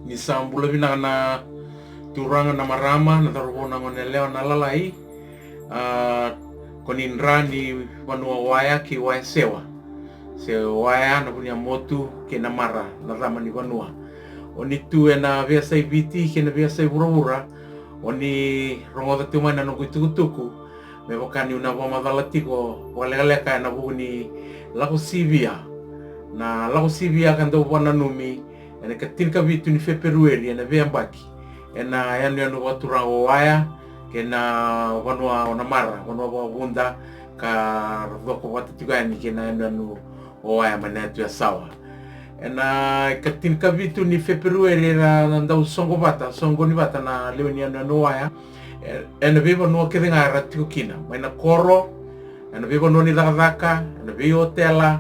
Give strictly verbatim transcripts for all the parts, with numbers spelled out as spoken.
Ni sa bula vinaka na turaga, na marama, na cauravou, na goneyalewa, na lalai. A, ko ni dra ni vanua Waya kei Waya Sewa, se Waya na vu ni yamotu kei Namara na cama ni vanua. O ni tu ena veiyasai Viti kei na veiyasai vuravura, o ni rogoca tiko mai na noqu itukutuku, me vaka niu na vakamacala tiko vakalekaleka ena vuku ni Lako Sivia. Na Lako Sivia ka dau vakananumi ena ikatinikavitu ni Feperueri ena veiyabaki ena yanuyanu vakaturaga o Waya kei na vanua o Namara, vanua vakavuda, ka ra coko vata tiko yani kei na yanuyanu o Waya mai na yatu Yasawa. Ena ikatinikavitu ni Feperueri era na dau soqo vata, soqoni vata na lewe ni yanuyanu o Waya, e, ena veivanua kece ga era tiko kina, mai na koro, ena veivanua ni cakacaka, ena veiotela,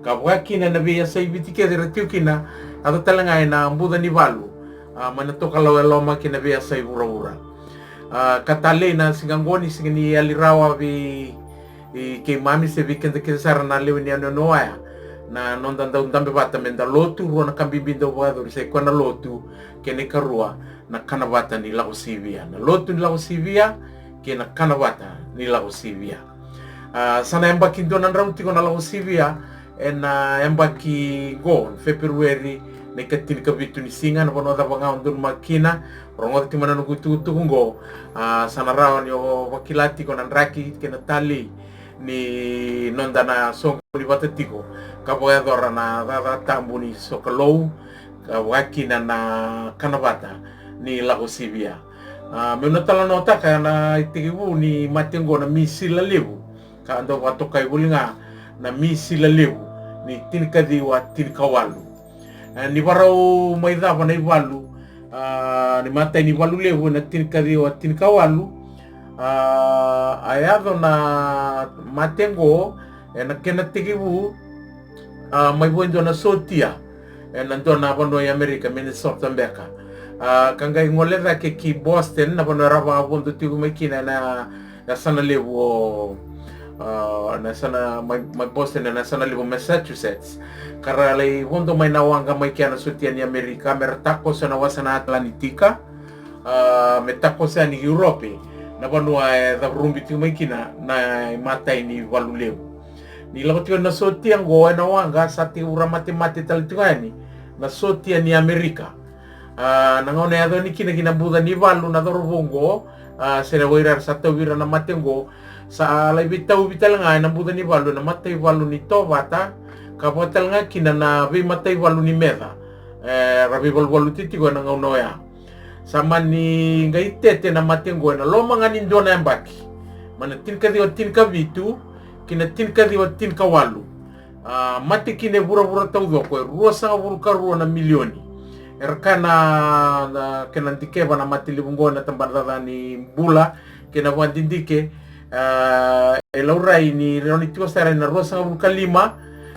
ka vaka kina ena veiyasai Viti kece era tiko kina, yaco tale ga ena buca ni valu, a, mai na tokalau e loma kei na veiyasai vuravura. A, ka talei na siga qo ni sega ni yali rawa vei, i, keimami se vei keda kece sara na lewe ni yanuyanu o Waya, na noda dau dabe vata me da lotu. Rua na ka bibi dau vakayacori, sa i koya na lotu, kei na ikarua na kana vata ni Lako Sivia. Na lotu ni Lako Sivia kei na kana vata ni Lako Sivia. A, sa na yabaki dua na drau tiko na Lako Sivia ena yabaki qo, Feperueri, na ikatinikavitu ni siga. Na vanua cava ga o donumaka kina, rogoca tiko mai na noqu itukutuku qo. A, sa na rawa ni o vakila tiko na draki kei na talei ni noda na soqoni vata tiko ka vakayacora na cakacaka tabu ni sokalou, ka vaka kina na kana vata ni Lako Sivia. A, meu na talanoataka na itekivu ni mate qo na misila levu, ka dau vakatokai voli ga na misila levu ni tinikaciwa tinikawalu. E, ni varau mai cava na ivalu, a, ni matai ni valu levu ena tinikaciwa tinikawalu, a, a yaco na mate qo ena kena tekivu, a, mai vua e dua na sotia ena dua na vanua i Amerika, Minnesota beka. A, ka qai gole cake ki Boston, na vanua era vakavodo tiko mai kina ena yasana levu o, a, na yasana mai, mai Boston, ena yasana levu o Massachusetts. Ka ra lai vodo mai na waqa mai kea na sotia ni Amerika me ra takoso ena wasa na Atlantika, a, me takoso yani ki Europe, na vanua e cavarubi tiko mai kina na imatai ni valu levu. Ni lako tiko na sotia qo ena waqa, sa tekivu ra matemate tale tiko yani na sotia ni Amerika. A, na gauna e yaco yani kina ki na buca ni valu na cauravou qo, a, se na o ira era sa tauvi ira na mate qo, sa lai veitauvi tale ga ena buca ni valu ena mataivalu ni Tovata, ka vaka tale ga kina na veimataivalu ni Meca, e, ra veivaluvaluti tiko ena gauna oya. Sa mani qai tete na mate qo ena loma ga ni dua na yabaki, mai na tinikaciwa tinikavitu ki na tinikaciwa tinikawalu. A, mate kina e vuravura taucoko e ruasagavulu ka rua na milioni. Era kaya na, na kena dikeva na mate levu qo ena tabana caca ni bula kei na vakadidike, a, e laurai ni rawa ni tiko sara ena ruasagavulu ka lima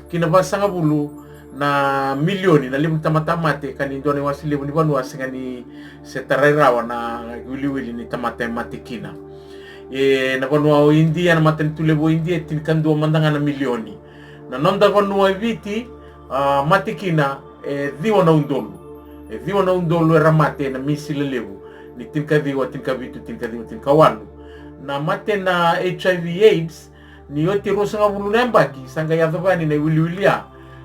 ki na vasagavulu na milioni na levu ni tamata mate, ka ni dua na iwase levu ni vanua sega ni se tarai rawa na iwiliwili ni tamata e mate kina. E, na vanua o Idia, na matanitu levu o Idia e tinikadua mada ga na milioni. Na noda vanua e Viti, a, mate kina e ciwa na udolu. E ciwa na udolu era mate ena misila levu ni tinikaciwa tinikavitu, tinikaciwa tinikawalu. Na mate na HIV AIDS, ni oti e ruasagavulu na yabaki, sa qai yacova yani na iwiliwili ya,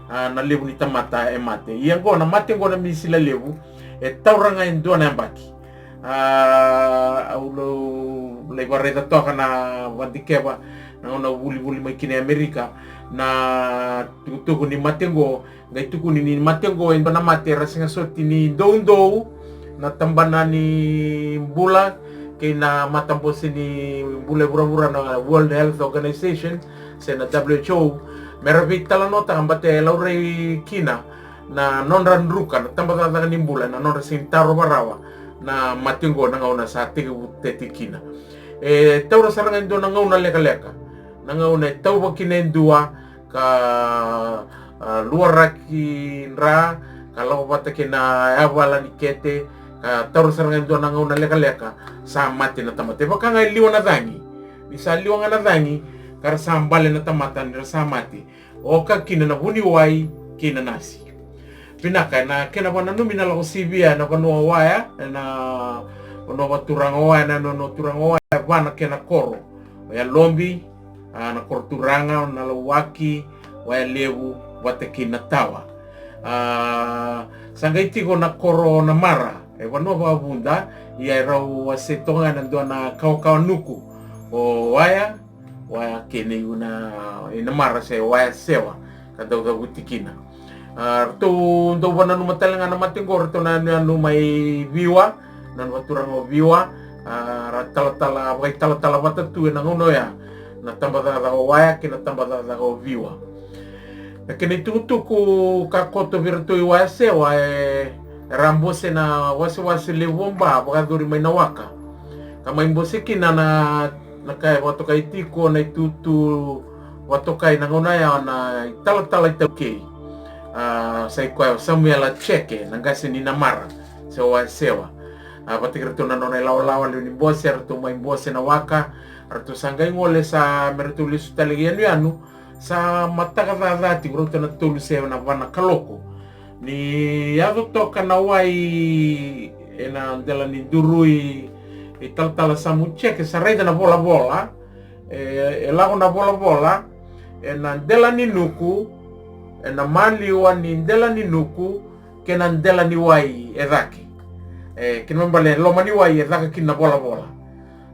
a, na levu ni tamata e mate. Ia qo na mate qo na misila levu e taura ga e dua na yabaki. A, au lai varaica toka na vadikeva na gauna vulivuli mai kina e Amerika, na tukutuku ni mate qo, qai tukuni ni mate qo e dua na mate era sega soti ni doudou na tabana ni bula kei na matabose ni bula e vuravura na World Health Organization se na WHO, me ra veitalanoataka, baleta e laurai kina na nodra druka na tabacakacaka ni bula, na nodra sega ni tarova rawa na mate qo na gauna sa tekivu tete kina. E taura sara ga e dua na gauna lekaleka, na gauna e tauva kina e dua, ka, a, luaraki dra, ka lako vata kei na yavala ni kete, ka taura sara ga e dua na gauna lekaleka, sa mate na tamata. E vaka ga e liwa na cagi. Ni sa liwa ga na cagi, ka ra sa bale na tamata ni ra sa mate. Oka kina na vuniwai kei na nasi. Vinaka, ena kena vakananumi na Lako Sivia ena vanua o Waya, ena vanua vakaturaga o Waya, na nona turaga o Waya, va na kena koro. O Yalobi, a, na koro turaga, o Nalauwaki, Waya Levu, vata kei Natawa. A, sa qai tiko na koro o Namara, e vanua vakavuda, ia e rau wasea toka ga ena dua na kawakawa nuku. O Waya, Waya kei na iuna i Namara se Waya Sewa, ka dau cavuti kina. A, ratou dau vakananuma tale ga na mate qo, ratou na yanuyanu mai Viwa, na nona vakaturaga o Viwa, a, ra talatala, vakaitalatala vata tu ena gauna oya, na tabacakacaka o Waya kei na tabacakacaka o Viwa. Na kena itukutuku ka koto vei iratou i Waya Sewa, e, era a bose na wasewase levu o Ba, vakayacori mai Nawaka. Ka mai bose kina na, na ka e vakatokai tiko na itutu vakatokai na gauna ya na italatala iTaukei. A, sa i koya o Samuela Jeke, na qase ni Namara, se o Waya Sewa. A, vata kei iratou na nona ilawalawa lewe ni bose, eratou mai bose Nawaka, eratou sa qai gole sa me ratou lesu tale ki yanuyanu, sa mataka caca tiko, rauta na tolu se na va na kaloko. Ni yaco toka na wai ena dela ni duru i, i talatala Samu Jeke, sa raica na volavola, e, e lako na volavola ena dela ni nuku, ena maliwa ni dela ni nuku, kei na dela ni wai e cake. E, kena ibalebale e loma ni wai e caka kina na volavola.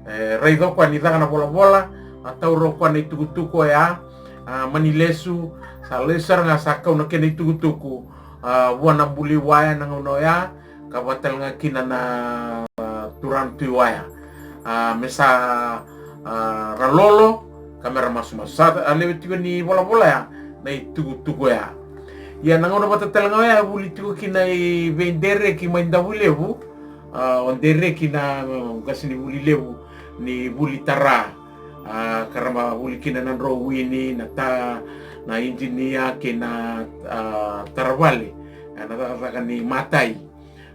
E, raica o koya ni caka na volavola, a taura o koya na itukutuku oya, a, mani lesu, sa lesu sara ga sa kau na kena itukutuku, a, vua na buli Waya na gauna oya, ka vaka tale ga kina na, a, turaga Tui Waya. A, me sa, a, ra lolo, ka me ra masumasu. Sa, a, lewe tiko ni volavola ya, na itukutuku oya. Ia na gauna vata tale ga oya, vuli tiko kina i vei Dereki mai Davuilevu, a, o Dereki na, a, qase ni vuli levu, ni vuli tara, a, ka ra ma vuli kina na drowini, na ta, na idinia, kei na, a, taravale, a, na cakacaka ni matai.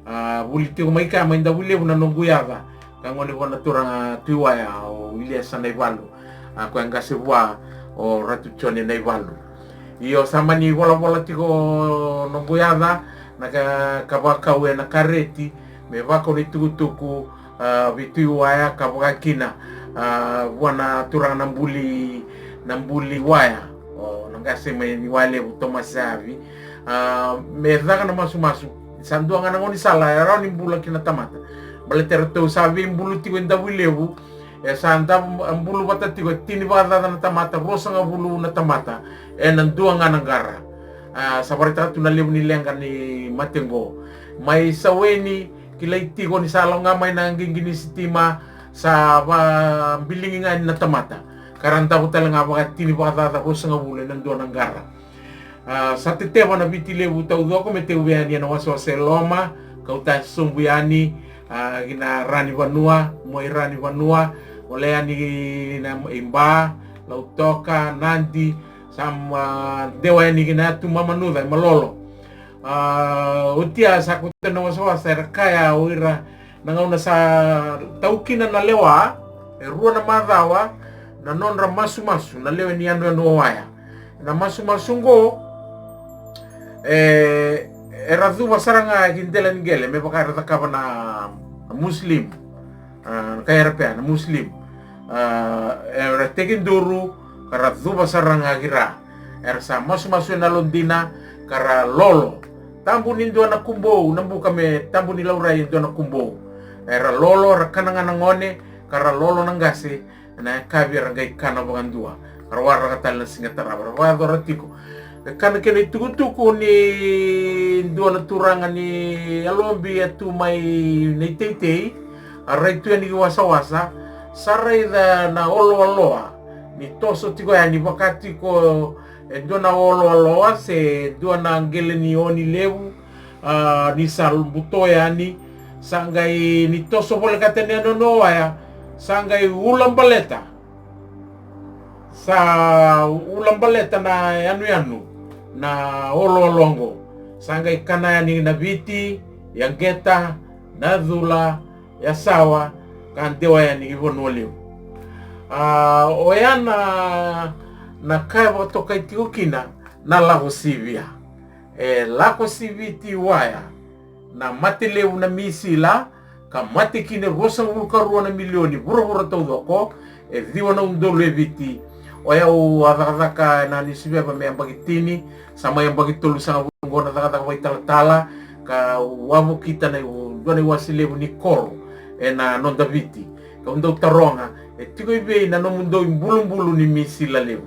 A, vuli tiko mai kea mai Davuilevu na noqu yaca, ka gone vua na turaga Tui Waya, o Iliesa Naivalu, a, koya qase vua o Ratu Jone Naivalu. Io, sa mani volavola tiko noqu yaca, na ka, ka vakau ena kareti, me vakau na itukutuku, a, vei Tui Waya ka vaka kina, a, vua na turaga na buli, na buli Waya, o na qase mai ni Waya Levu, Tomasi Sayavi. A, me caka na masumasu, sa dua ga na gaunisala e rawa ni bula kina na tamata. Baleta eratou sa veibulu tiko e Davuilevu, e sa da, bulu vata tiko e tini vakacaca na tamata, ruasagavulu na tamata ena dua ga na qara. A, sa vakaraitaka tu na levu ni leqa ni mate qo. Mai Saweni, kilai tiko ni sa lako ga mai na qiqi ni sitima, sa vabiligi ga yani na tamata, ka ra davo tale ga vakatini vakacaca, ruasagavulu ena dua na qara. A, sa teteva na Viti Levu taucoko me tekivu yani ena wasewase e loma, kauta sobu yani, a, ki na ra ni vanua, mua i ra ni vanua, gole yani ki na i Ba, Lautoka, Nadi, sa, a, dewa yani ki na yatu Mamanuca e Malolo. A, oti ya sa koto na wasawasa era kaya o ira na gauna sa tau kina na lewa e rua na macawa na nodra masumasu na lewe ni yanuyanu o Waya. Na masumasu qo, e, era cuva sara ga ki dela ni qele me vaka era cakava na Muslim. A, na kai Arapea, na Muslim. A, era tekiduru ka ra cuva sara ga ki ra. Era sa masumasu ena yalodina ka ra lolo. Tabu ni dua na kubou, na buka me tabu ni laurai e dua na kubou. Era lolo, ra kana ga na gone, ka ra lolo na qase, ena yakavi era qai kana vakadua. Ka ra waraka tale na siga tarava, ra vakayacora tiko. E kana kena itukutuku ni dua na turaga ni Yalobi e tu mai na iteitei, a rai tu yani ki wasawasa, sa raica na oloaloa ni toso tiko yani vaka tiko e dua na oloaloa se dua na qele ni oni levu, a, ni sa buto yani, sa qai ni toso volekata ni yanuyanu o Waya, sa qai ulabaleta. Sa ulabaleta na yanuyanu na oloaloa qo. Sa qai kana yani na Viti, Yaqeta, Nacula, Yasawa, ka dewa yani ki Vanua Levu. A, oya na, na ka e vakatokai tiko kina na Lako Sivia. E lako si Viti Waya na mate levu na misila, ka mate kina e ruasagavulu ka rua na milioni vuravura taucoko, e ciwa na udolu e Viti. O yau a cakacaka ena niusiveva me yabaki tini, sa mai yabaki tolusagavulu oqo na cakacaka vakaitalatala, ka wavokita na dua na iwase levu ni koro ena noda Viti. Kau dau taroga, e tiko i vei na nomudou ibulubulu ni misila levu?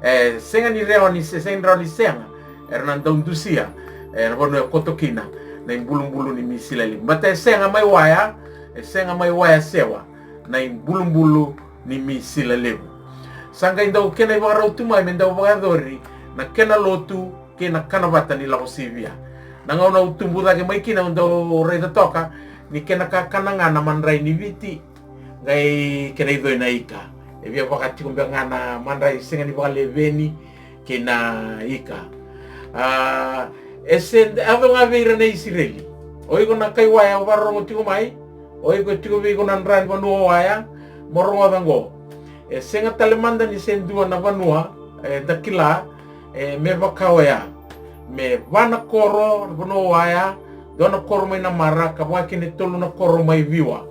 E sega ni rawa ni se, sega ni rawa ni sega. Era na dau dusia e na vanua e koto kina na ibulubulu ni misila levu. Bata e sega mai Waya, e sega mai Waya Sewa na ibulubulu ni misila levu. Sa qai dau kena ivakarau tu mai me dau vakayacori na kena lotu kei na kanavata ni lako sivia. Na gauna au tubu cake mai kina au dau raica toka ni kena kakana ga na madrai ni Viti, qai kena icoi na ika. E via vaka tiko beka ga na madrai sega ni vakaleveni kei na ika. A, e se yaco ga vei ira na Isireli. O iko na kai Waya o vakarorogo tiko mai, o iko e tiko vei iko na dra ni vanua o Waya, mo rogoca oqo. E sega tale mada ni se dua na vanua eda kila e me vaka oya. Me va na koro na vanua o Waya, dua na koro mai Namara, ka vaka kina e tolu na koro mai Viwa.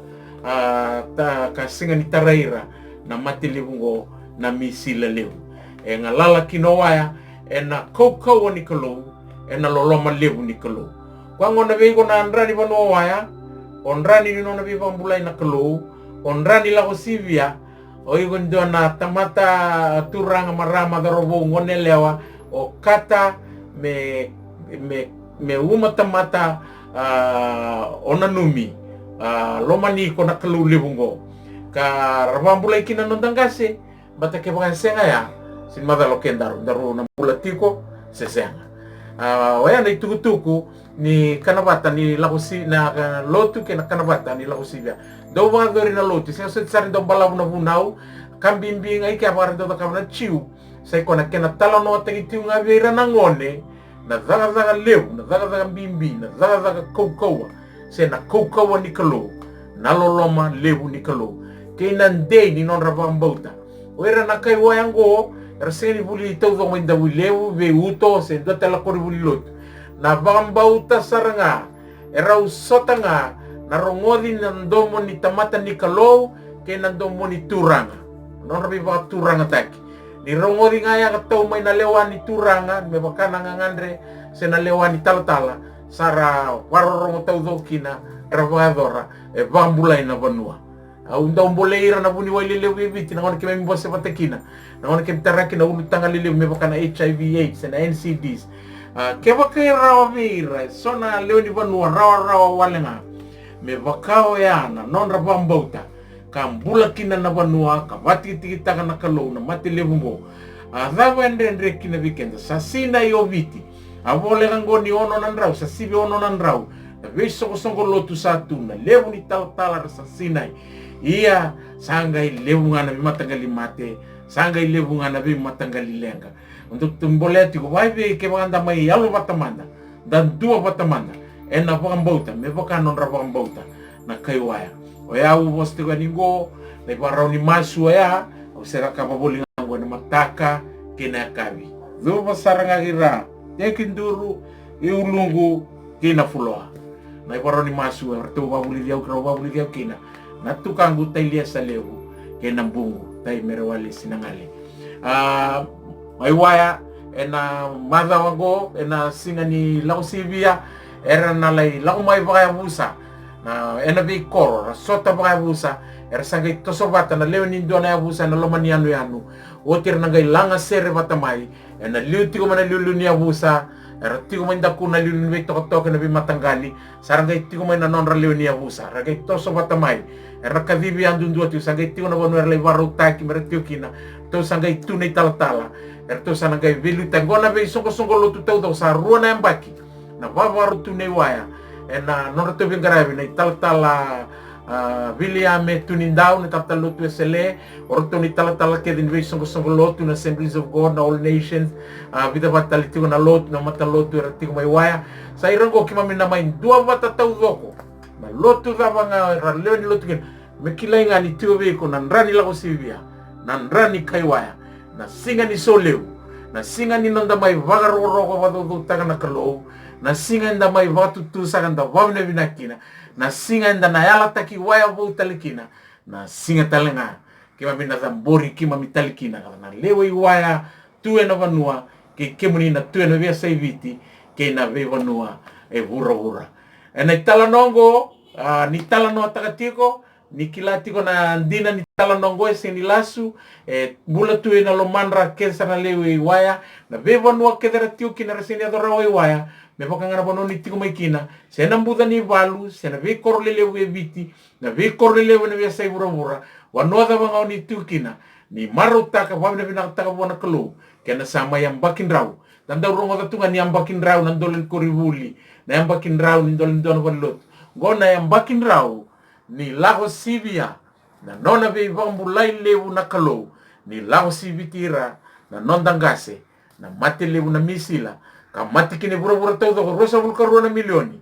A, ta, ka sega ni tarai ira na mate levu oqo, na misila levu. E galala kina o Waya ena kaukauwa ni Kalou, ena loloma levu ni Kalou. Koya gona vei iko na dra ni vanua o Waya, o dra ni nona veivakabulai na Kalou, o dra ni lako sivia, o iko dua na tamata, turaga, marama, cauravou, goneyalewa, o kata me, me, me uma tamata, a, o nanumi, a, lomani iko na Kalou levu oqo. Ka ra vakabulai kina na noda qase, bata kevaka e sega ya, sega ni macala o kedaru, daru na bula tiko se sega. A, oya na itukutuku ni kanavata ni lako si, na, a, lotu kei na kanavata ni lako sivia. Dau vakayacori na lotu, sega soti sara ni dau balavu na vunau, ka bibi ga i kea vaka era dau cakava na Jiu. Sa i koya na kena talanoataki tiko ga vei ira na gone na cakacaka levu, na cakacaka bibi, na cakacaka kaukauwa, se na kaukauwa ni Kalou, na loloma levu ni Kalou, kei na dei ni nodra vakabauta. O ira na kai Waya oqo era sega ni vuli taucoko mai Davuilevu, Veiuto, se dua tale na koronivuli lotu. Na vakabauta sara ga, e rau sota ga na rogoci na domo ni tamata ni Kalou kei na domo ni turaga, nodra veivakaturagataki. Ni rogoci ga ya ka tau mai na lewa ni turaga, me vaka na gagadre se na lewa ni talatala, sa ra vakarorogo taucoko kina, ra vakayacora, e vakabulai na vanua. Au dau bolei ira na vuniwai lelevu e Viti, na gauna keimami bose vata kina, na gauna keimami tara kina ulutaga lelevu me vaka na H I V AIDS, na N C Ds. A, kevaka e rawa vei ira, e so na lewe ni vanua rawarawa wale ga, me vaka oya na nodra vakabauta, ka bula kina na vanua, ka vakatikitikitaka na Kalou na mate levu oqo. A cava e dredre kina vei keda? Sa sinai o Viti. A voleka oqo ni ono na drau, sa sivi ono na drau na veisoqosoqo lotu sa tu, na levu ni talatala ra sa sinai. Ia, sa qai levu ga na veimataqali mate, sa qai levu ga na veimataqali leqa. Au dau bolea tiko, vakaevei kevaka da mai yalo vata mada, da dua vata mada ena vakabauta me vaka nodra vakabauta na kai Waya. Oya au vosa tiko yani oqo, na ivakarau ni masu oya au se cakava voli ga oqo ena mataka kei na yakavi. Cuva sara ga ki ra, tekiduru, i Uluqu kei na Fuloa. Na ivakarau ni masu eratou vakavulici au, rau vakavulici au kina na tukaqu tai Liasa Levu kei na buqu tai Merewalesi Naqale. A, mai Waya ena macawa oqo, ena siga ni lako sivia, era na lai lako mai vakayavusa. Na, ena veikoro ra sota vakayavusa, era sa qai toso vata na lewe ni dua na yavusa ena loma ni yanuyanu. Oti era na qai laga sere vata mai ena liu tiko mai na liuliu ni yavusa, era tiko mai daku na liuliu ni veitokatoka ena veimataqali, sa ra qai tiko mai na nodra lewe ni yavusa, ra qai toso vata mai. Era na kacivi yadudua tiko, sa qai tiko na vanua era lai vakarautaki me ra tiko kina. Ratou sa qai tu na italatala, eratou sa na qai veiliutaki. Oqo na veisoqosoqo lotu taucoko, sa rua na yabaki na vakavakarau tu nei Waya ena nodratou veiqaravi na italatala, a, Viliame Tunidau, na italatala lotu Wesele, o ratou na italatala kece ni veisoqosoqo lotu, na Assemblies of God, na All Nations, a, vica vata tale tiko na lotu, na matalotu era tiko mai Waya. Sa ira oqo keimami na mai duavata taucoko. Na lotu cava ga era lewe ni lotu kina, me kilai ga ni tiko vei iko na dra ni lako sivia, na dra ni kai Waya, na siga ni solevu, Na siga ni noda mai vakarokoroko vakacaucautaka na Kalou, na siga eda mai vakatutu saka da vavinavinaka kina, na siga eda na yalataki waya vou tale kina, na siga tale ga keimami na cabori keimami tale kina, na lewe i waya tu ena vanua, kei kemuni na tu ena veiyasai Viti, kei na veivanua e vuravura. Ena italanoa oqo, a, ni talanoataka tiko, ni kila tiko na dina ni talanoa oqo e sega ni lasu, e bula tu ena lomadra kece sara na lewe i waya, na veivanua kece ra tiko kina ra sega ni yaco rawa i waya, me vaka ga na vanua ni tiko mai kina, se na buca ni valu, se na veikoro lelevu e Viti, na veikoro lelevu ena veiyasai vuravura, vanua cava ga o ni tiko kina, ni marautaka, vavinavinakataka vua na Kalou, kena sa mai yabaki drau. Da dau rogoca tu ga ni yabaki drau na dolo ni koronivuli, na yabaki drau ni dolo ni dua na valenilotu. Oqo na yabaki drau ni lako sivia na nona veivakabulai levu na Kalou, ni lako siviti ira na noda qase, na mate levu na misila, ka mate kina e vuravura taucoko, ruasagavulu ka rua na milioni,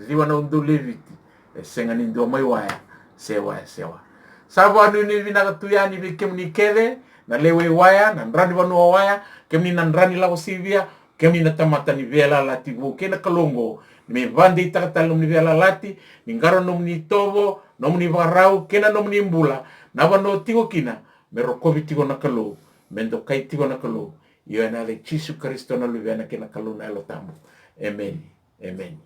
ciwa na udolu e Viti, e sega ni dua mai waya, se waya, se waya. Sa vakanuinui vinaka tu yani vei kemuni kece, na lewe i waya, na dra ni vanua waya, kemuni na dra ni lako sivia, kemuni na tamata ni veiyalayalati vou kei na Kalou oqo, ni me vakadeitaka tale nomuni veiyalayalati, ni qarauna nomuni itovo, nomuni vakarau, kei na nomuni bula, na vanua o tiko kina, me rokovi tiko na Kalou, me dokai tiko na Kalou. Io, ena yaca i Jisu Karisito na Luvena kei na Kalou na Yalo Tabu. Emeni. Emeni.